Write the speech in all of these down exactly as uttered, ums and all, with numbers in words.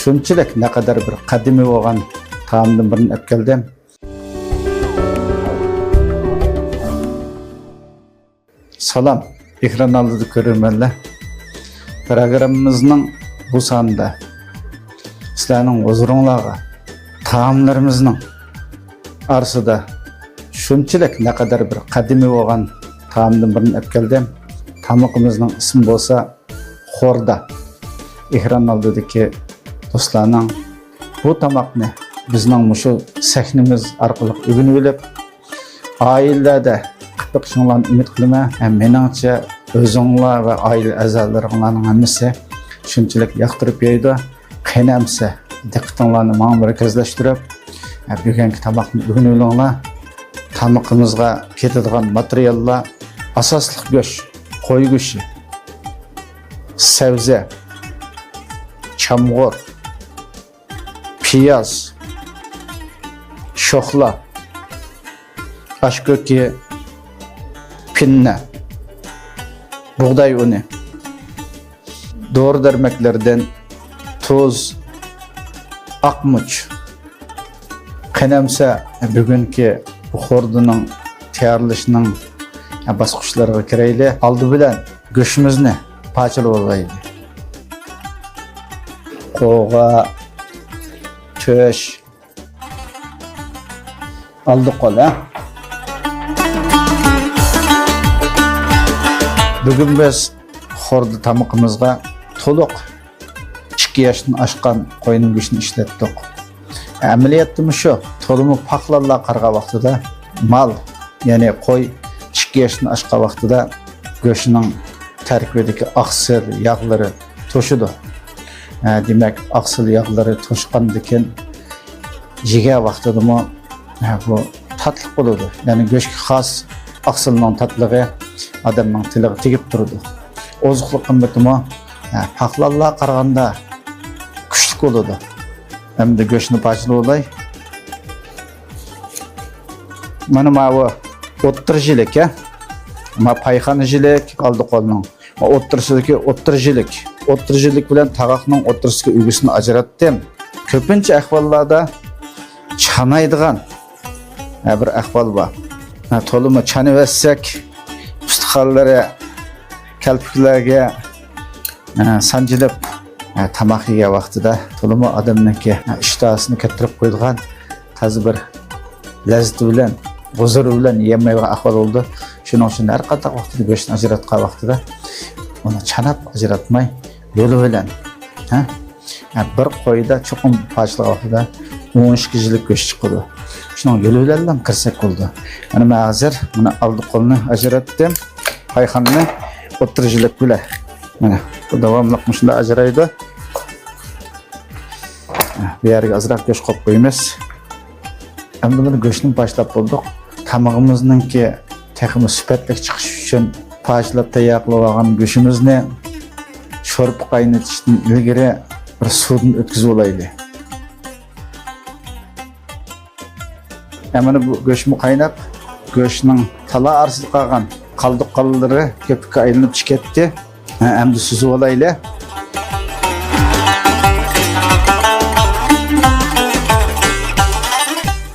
شۇنچىلىك نەقەدەر بىر قەدىمىي بولغان تائامدىن بىرنى ئەپ كەلدىم. سالام، ئېكران ئالدىدا كۆرۈرمەنلەر. پروگراممىمىزنىڭ بۇ سانىدا سىلەرنىڭ ھۇزۇرۇڭلارغا تائاملىرىمىزنىڭ ئارىسىدا شۇنچىلىك نەقەدەر بىر قەدىمىي بولغان تائامدىن بىرنى ئەپ كەلدىم. تامىقىمىزنىڭ ئىسمى بولسا خوردا. ئېكران ئالدىدىكى دوستلارنىڭ بۇ تاماقنى بىزنىڭ مۇشۇ سەھنىمىز ئارقىلىق ئۆگىنىۋېلىپ، ئائىلىلەردە قىلىپ بېقىشىڭلارنى ئۈمىد قىلىمەن. ھەم مېنىڭچە، ئۆزۈڭلار ۋە ئائىلە ئەزالىرىڭلارنىڭ ھەممىسى شۇنچىلىك ياقتۇرۇپ يەيدۇ. قېنى ئەمسە، دىققىتىڭلارنى ماڭا مەركەزلەشتۈرۈپ، بۈگۈنكى تاماقنى ئۆگىنىۋېلىڭلار. تامىقىمىزغا كېتىدىغان ماتېرىياللار ئاساسلىق گۆش، قوي گۆشى، سەۋزە، چامغۇر، پىياز، شوخلا، ئاش كۆكى، پىننە، بۇغداي ئۇنى، دورا-دەرمەكلەردىن تۇز، ئاقمۇچ. قېنى ئەمسە، بۈگۈنكى بۇ خوردىنىڭ تەييارلىشىنىڭ باسقۇچلىرىغا كىرەيلى. ئالدى بىلەن گۆشىمىزنى پارچىلىۋالايلى. قوغا، تۆش، ئالدى قول، ھە؟ بۈگۈن بىز خوردا تامىقىمىزغا تولۇق ئىككى ياشتىن ئاشقان قوينىڭ گۆشىنى ئىشلەتتۇق. ئەمەلىيەتتىمۇ شۇ، تولىمۇ پاقلانلا قارىغان ۋاقتىدا مال، يەنى قوي ئىككى ياشتىن ئاشقان ۋاقتىدا گۆشنىڭ تەركىبىدىكى ئاقسىل ياغلىرى توشىدۇ. ھە، دېمەك، ئاقسىل ياغلىرى توشقاندىكىن يېگەن ۋاقتىدىمۇ، ھە، بۇ تاتلىق بولىدۇ. يەنى گۆشكە خاس ئاقسىلنىڭ تاتلىقى ئادەمنىڭ تىلىغا تېگىپ تۇرىدۇ. ئوزۇقلۇق قىممىتىمۇ، ھە، پاقلانلا قارىغاندا كۈچلۈك بولىدۇ. ئەمدى گۆشنى پارچىلىۋالاي. مانا ماۋۇ ئوتتۇرا جىلىك، ھە. ما پايخانا جىلىك، ئالدى قولنىڭ. ما ئوتتۇرىسىدىكى ئوتتۇرا جىلىك. ئوتتۇرا جىلىك بىلەن تاغاقنىڭ ئوتتۇرىسىدىكى ئۈگىسىنى ئاجراتتىم. كۆپىنچە ئەھۋاللاردا چانايدىغان، ھە، بىر ئەھۋال بار. ھە، تولىمۇ چانىۋەتسەك، ئۇستىخانلىرى كەلپۈكلەرگە، ھە، سانجىلىپ، ھە، تاماق يېگەن ۋاقتىدا تولىمۇ ئادەمنىڭكى، ھە، ئىشتىھاسىنى كەتتۈرۈپ قويىدىغان، تازا بىر لەززىتى بىلەن، ھۇزۇرى بىلەن يېيەلمەيدىغان ئەھۋال بولىدۇ. شۇنىڭ ئۈچۈن ھەر قانداق ۋاقىتتا گۆشنى ئاجراتقان ۋاقتىدا ئۇنى چاناپ ئاجراتماي، يولى بىلەن، ھە؟ ھە، بىر قويدا چوقۇم پارچىلىغان ۋاقتىدا ئون ئىككى جىلىك گۆش چىقىدۇ. شۇنىڭ يولى بىلەنلا كىرسەك بولىدۇ. مانا مەن ھازىر مانا ئالدى قولنى ئاجراتتىم. پايخانىنى ئوتتۇرا جىلىك بىلەن. مانا بۇ داۋاملىق مۇشۇنداق ئاجرايدۇ. بۇ يەرگە ئازراق گۆش قويۇپ قويىمىز. ئەمدى مانا گۆشنى پارچىلاپ بولدۇق. تامىقىمىزنىڭكى تېخىمۇ سۈپەتلىك چىقىشى ئۈچۈن پارچىلاپ تەييار قىلىپ ئالغان گۆشىمىزنى شورپا قاينىتىشتىن ئىلگىرى بىر سۇدىن ئۆتكۈزۈپ ئالايلى. ھە، مانا بۇ گۆشمۇ قايناپ، گۆشنىڭ تالا ئارىسىدا قالغان قالدۇق قانلىرى كۆپۈككە ئايلىنىپ چىقىپ كەتتى. ھە، ئەمدى سۈزۈپ ئالايلى.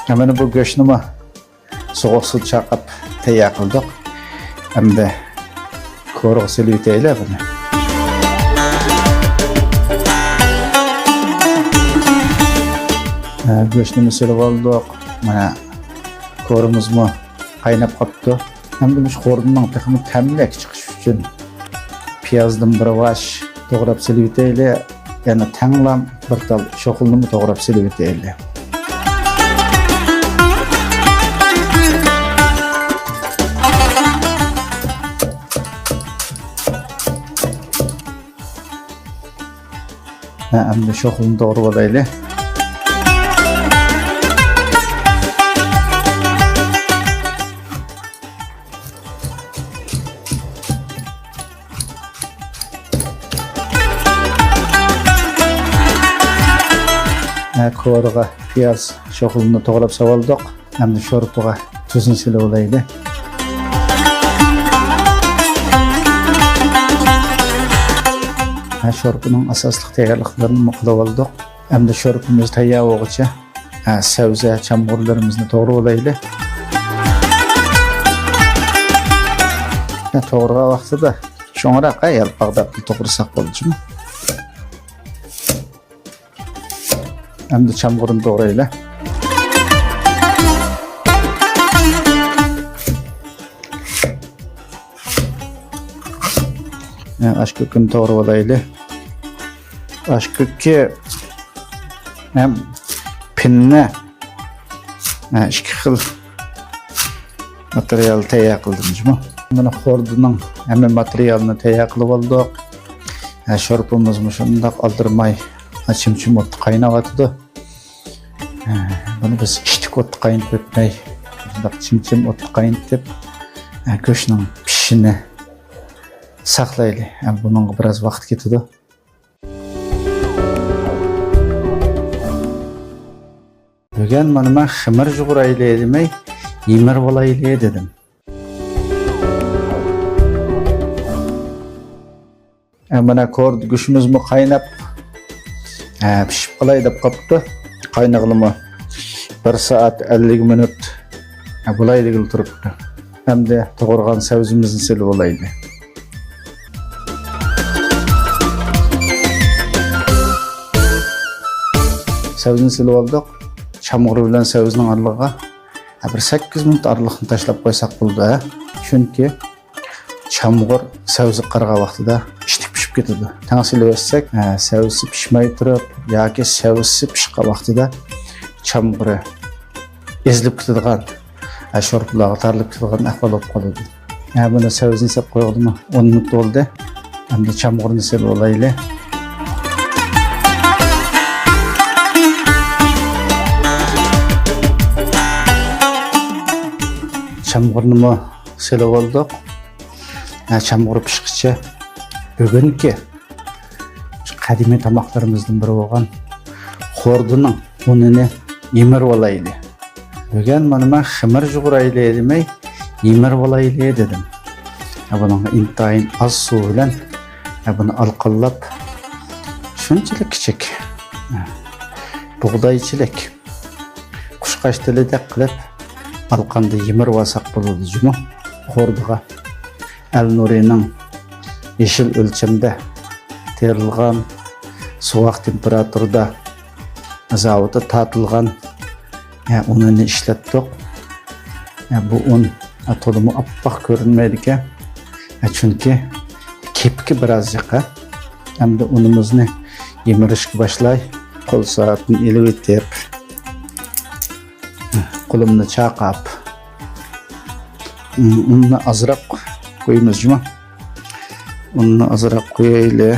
ھە، مانا بۇ گۆشنىمۇ سوغۇق سۇدا چايقاپ تەييار قىلدۇق. ئەمدى كورىغا سېلىۋېتەيلى بۇنى. ھە، گۆشنىمۇ سېلىپ ئالدۇق. مانا كورىمىزمۇ قايناپ قاپتۇ. ئەمدى مۇشۇ خوردىنىڭ تېخىمۇ تەملىك چىقىشى ئۈچۈن پىيازدىن بىر ئاۋاش توغراپ سېلىۋېتەيلى. يەنە تەڭلا بىر تال شوخلىنىمۇ توغراپ سېلىۋېتەيلى. ھە، ئەمدى شوخلىنى توغرىۋالايلى. ھە، كورىغا پىياز، شوخلىنى توغراپ سالىۋالدۇق. ئەمدى شورپىغا تۇزنى سېلىۋالايلى. ھە، شورپىنىڭ ئاساسلىق تەييارلىقلىرىنى قىلىۋالدۇق. ئەمدى شورپىمىز تەييار بولغۇچە، ھە، سەۋزە چامغۇرلىرىمىزنى توغرىۋالايلى. ھە، توغرىغان ۋاقتىدا چوڭراق، ھە، يالپاقداپ توغرىساق بولىدۇ. ئەمدى چامغۇرنى توغرايلى. ھە، ئاشكۆكىنى توغرىۋالايلى. ئاشكۆكى ھەم پىننە، ھە، ئىككى خىل ماتېرىيال تەييار قىلدىم جۇمۇ. مانا خوردىنىڭ ھەممە ماتېرىيالىنى تەييار قىلىپ ئالدۇق. ھە، شورپىمىزمۇ شۇنداق ئالدىرىماي، ھە، چىم-چىم ئوتتا قايناۋاتىدۇ. ھە، بۇنى بىز ئىشتىك ئوتتا قاينىتىپ ئۆتمەي، شۇنداق چىم-چىم ئوتتا قاينىتىپ، ھە، گۆشنىڭ پىشىشىنى ساقلايلى. ھە، بۇنىڭغا بىراز ۋاقىت كېتىدۇ. بۈگۈن مانا مەن خېمىر يۇغۇرايلى دېمەي، يېمىرىۋالايلى دېدىم. ئە، مانا كوردا گۆشىمىزمۇ قايناپ، ئە، پىشىپ قالاي دەپ قاپتۇ. قاينىغىلىمۇ بىر سائەت ئەللىك مىنۇت، ئە، بولاي دېگىلى تۇرۇپتۇ. ئەمدى توغرىغان سەۋزىمىزنى سېلىپ ئالايلى. سەۋزىنى سېلىپ ئالدۇق. چامغۇر بىلەن سەۋزىنىڭ ئارىلىقىغا، ھە، بىر سەككىز مىنۇت ئارىلىقنى تاشلاپ قويساق بولىدۇ، ھە. چۈنكى چامغۇر سەۋزە قارىغان ۋاقتىدا ئىشتىك پىشىپ كېتىدۇ. تەڭ سېلىۋەتسەك، ھە، سەۋزىسى پىشماي تۇرۇپ ياكى سەۋزىسى پىشقان ۋاقتىدا چامغۇرى ئېزىلىپ كېتىدىغان، ھە، شورپىلارغا تارىلىپ كېتىدىغان ئەھۋال بولۇپ قالىدۇ. ھە، بۇنى سەۋزىنى سېلىپ قويغىلىمۇ ئون مىنۇت بولدى. ئەمدى چامغۇرنى سېلىپ ئالايلى. چامغۇرنىمۇ سېلىپ ئالدۇق. ھە، چامغۇر پىشقىچە بۈگۈنكى شۇ قەدىمىي تاماقلىرىمىزدىن بىرى بولغان خوردىنىڭ ئۇنىنى يېمىرىۋالايلى. بۈگۈن مانا مەن خېمىر يۇغۇرايلى دېمەي، يېمىرىۋالايلى دېدىم. ھە، بۇنىڭغا ئىنتايىن ئاز سۇ بىلەن، ھە، بۇنى ئالقانلاپ، شۇنچىلىك كىچىك، ھە، بۇغدايچىلىك، قۇشقاچ تىلىدەك قىلىپ، ئالقاندا يېمىرىۋالساق بولىدۇ جۇمۇ خوردىغا. ئەلنۇرىنىڭ يېشىل ئۆلچەمدە تېرىلغان، سوغۇق تېمپېراتۇرىدا زاۋۇتتا تارتىلغان، ھە، ئۇنىنى ئىشلەتتۇق. ھە، بۇ ئۇن، ھە، تولىمۇ ئاپئاق كۆرۈنمەيدىكەن. ھە، چۈنكى كېپىكى بىراز جىق، ھە. ئەمدى ئۇنىمىزنى يېمىرىشكە باشلاي. قول سائەتنى ئېلىۋېتىپ، قولۇمنى چاقاپ، ئۇننى ئازراق قويىمىز جۇمۇ. ئۇننى ئازراق قويايلى.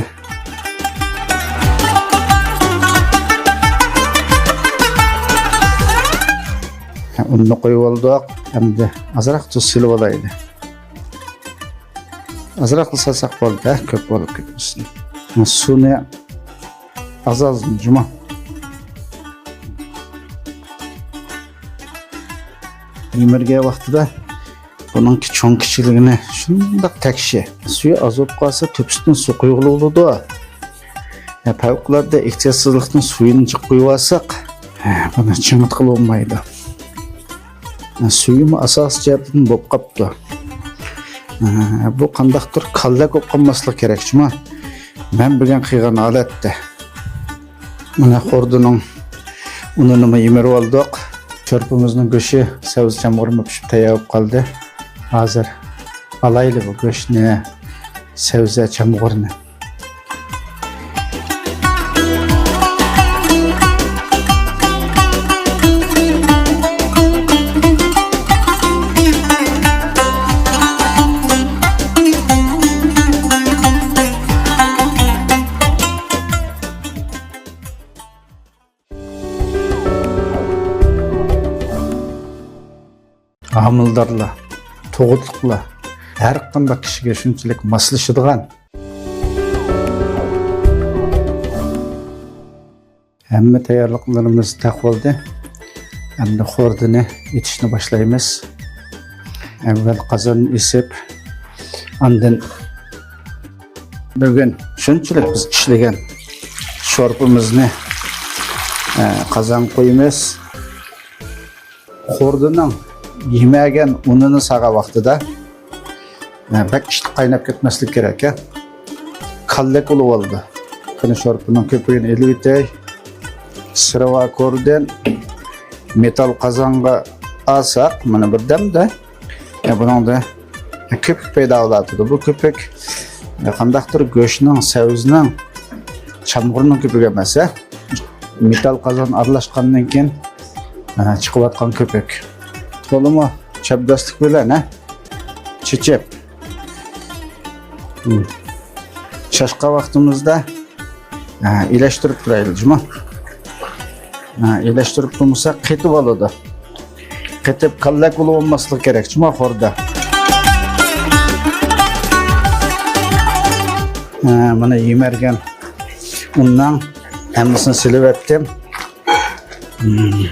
ئۇننى قويۇپ ئالدۇق. ئەمدى ئازراق تۇز سېلىپ ئالايلى. ئازراقلا سالساق بولدى، ھە، كۆپ بولۇپ كەتمىسۇن. سۇنى ئاز-ئاز جۇمۇ. يېمىرگەن ۋاقتىدا بۇنىڭكى چوڭ-كىچىكلىكىنى شۇنداق تەكشى. سۈيى ئاز بولۇپ قالسا، تۆپىسىدىن سۇ قۇيغىلى بولىدۇ. يا، پەۋقۇلئاددە ئېھتىياتسىزلىقتىن سۈيىنى جىق قۇيۇۋالساق، بۇنى چىڭىتقىلى بولمايدۇ. سۈيىمۇ ئاساسىي جەھەتتىن بولۇپ قاپتۇ. بۇ قانداقتۇر كاللەك بولۇپ قالماسلىقى كېرەك، شۇما مەن بۈگۈن قىلغان ھالەتتە. مانا خوردىنىڭ ئۇنىنىمۇ يېمىرىپ ئالدۇق. شورپىمىزنىڭ گۆشى، سەۋزە چامغۇرىمۇ پىشىپ تەييار بولۇپ قالدى. ھازىر ئالايلى بۇ گۆشنى، سەۋزە چامغۇرنى. ھامىلىدارلار، تۇغۇتلۇقلار، ھەر قانداق كىشىگە شۇنچىلىك ماسلىشىدىغان. ھەممە تەييارلىقلىرىمىز تەق بولدى. ئەمدى خوردىنى ئېتىشنى باشلايمىز. ئەۋۋەل قازاننى ئېسىپ، ئاندىن بۈگۈن شۇنچىلىك بىز ئىشلىگەن شورپىمىزنى ئە، قازانغا قۇيىمىز. خوردىنىڭ يېمەگەن ئۇنىنى سالغان ۋاقتىدا، ئە، بەك ئىشتىن قايناپ كەتمەسلىك كېرەك، ئە. كاللەك بولۇۋالىدۇ. قېنى شورپىنىڭ كۆپۈكىنى ئېلىۋېتەي. سىرۋا خوردىن مېتال قازانغا ئالساق، مانا بىردەمدە، ئە، بۇنىڭدا كۆپۈك پەيدا بولۇۋاتىدۇ. بۇ كۆپۈك، ئە، قانداقتۇر گۆشنىڭ، سەۋزىنىڭ، چامغۇرنىڭ كۆپۈكى ئەمەس، ئە. مېتال قازان ئارىلاشقاندىن كېيىن، ئە، چىقىۋاتقان كۆپۈك. تولىمۇ چەبدەسلىك بىلەن، ئە، چېچىپ، ھىم. چاچقان ۋاقتىمىزدا، ھە، ئىلەشتۈرۈپ تۇرايلى، جۇمۇ. ھە، ئىلەشتۈرۈپ تۇرمىساق قېتىۋالىدۇ. قېتىپ كاللەك بولۇۋالماسلىق كېرەك، جۇمۇ، خوردا. ھە، مانا يېمەرگەن ئۇننىڭ ھەممىسىنى سېلىۋەتتىم. ھىم.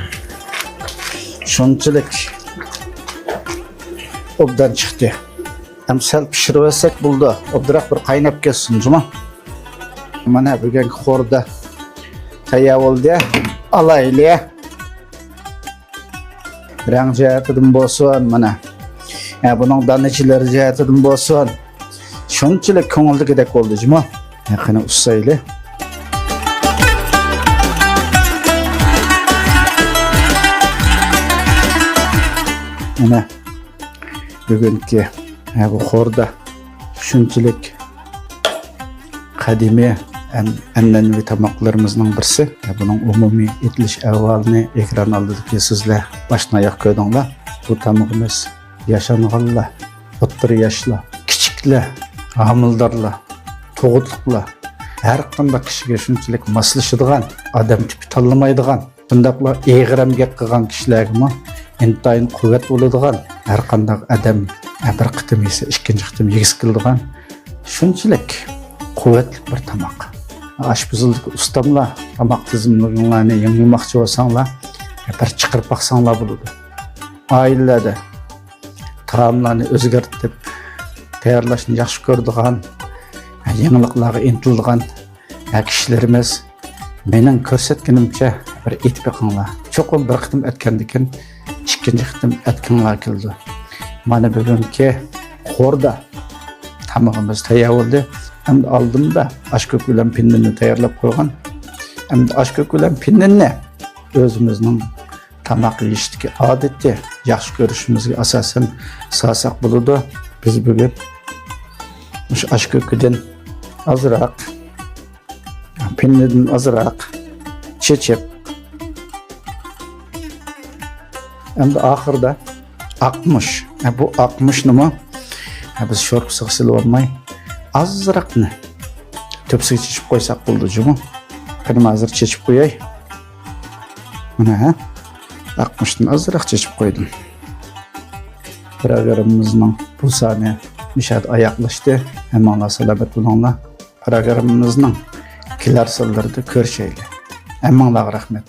شۇنچىلىك ئوبدان چىقتى. ھەم سەل پىشۇرۇۋەتسەك بولىدۇ. ئوبدانراق بىر قايناپ كەتسۇن، جۇمۇ. مانا بۈگۈنكى خوردا تەييار بولدى. ئالايلى. رەڭ جەھەتتىن بولسۇن، مانا. ھە، بۇنىڭ دانىچىلىرى جەھەتتىن بولسۇن. شۇنچىلىك كۆڭۈلدىكىدەك بولدى، جۇمۇ. ھە، قېنى ئۇسسايلى. مانا. بۈگۈنكى، ھە، بۇ خوردا شۇنچىلىك قەدىمىي ئەن-، ئەنئەنىۋى تاماقلىرىمىزنىڭ بىرسى. ھە، بۇنىڭ ئومۇمىي ئېتىلىش ئەھۋالىنى ئېكران ئالدىدىكى سىزلەر باشتىن ئاياغ كۆردۈڭلار. بۇ تامىقىمىز ياشانغانلار، ئوتتۇرا ياشلار، كىچىكلەر، ھامىلىدارلار، تۇغۇتلۇقلار، ھەر قانداق كىشىگە شۇنچىلىك ماسلىشىدىغان، ئادەم تىپى تاللىمايدىغان، شۇنداقلا ئېغىر ئەمگەك قىلغان كىشىلەرگىمۇ ئىنتايىن قۇۋۋەت بولىدىغان، ھەر قانداق ئادەم، ھە، بىر قېتىم يېسە، ئىككىنچى قېتىم يېگۈسى كېلىدىغان، شۇنچىلىك قۇۋۋەتلىك بىر تاماق. ئاشپۇزۇلدىكى ئۇستاملار، تاماق تىزىملىكىڭلارنى يېڭىلىماقچى بولساڭلار، بىر چىقىرىپ باقساڭلار بولىدۇ. ئائىلىلەردە تائاملارنى ئۆزگەرتىپ تەييارلاشنى ياخشى كۆرىدىغان، يېڭىلىقلارغا ئىنتىلىدىغان كىشىلىرىمىز مېنىڭ كۆرسەتكىنىمچە بىر ئېتىپ بېقىڭلار. چوقۇم بىر قېتىم ئەتكەندىكىن ئىككىنچى قېتىم ئەتكىڭلار كېلىدۇ. مانا بۈگۈنكى خوردا تامىقىمىز تەييار بولدى. ئەمدى ئالدىمدا ئاشكۆك بىلەن پىننىنى تەييارلاپ قويغان. ئەمدى ئاشكۆك بىلەن پىننىنى ئۆزىمىزنىڭ تاماق يېيىشتىكى ئادىتى، ياخشى كۆرۈشىمىزگە ئاساسەن سالساق بولىدۇ. بىز بۈگۈن مۇشۇ ئاشكۆكىدىن ئازراق، پىننىدىن ئازراق چېچىپ، ئەمدى ئاخىرىدا ئاقمۇچ. ھە، بۇ ئاقمۇچنىمۇ، ھە، بىز شورپىسىغا سېلىۋالماي، ئازراقنى تۆپىسىگە چېچىپ قويساق بولىدۇ جۇمۇ. قېنى، ھازىر چېچىپ قوياي. مانا، ھە، ئاقمۇچتىن ئازراق چېچىپ قويدۇم. پروگراممىمىزنىڭ بۇ سانى مۇشۇ يەردە ئاياغلاشتى. ھەممىڭلار سالامەت بولۇڭلار. پروگراممىمىزنىڭ كېلەر سانلىرىدا كۆرۈشەيلى. ھەممىڭلارغا رەھمەت.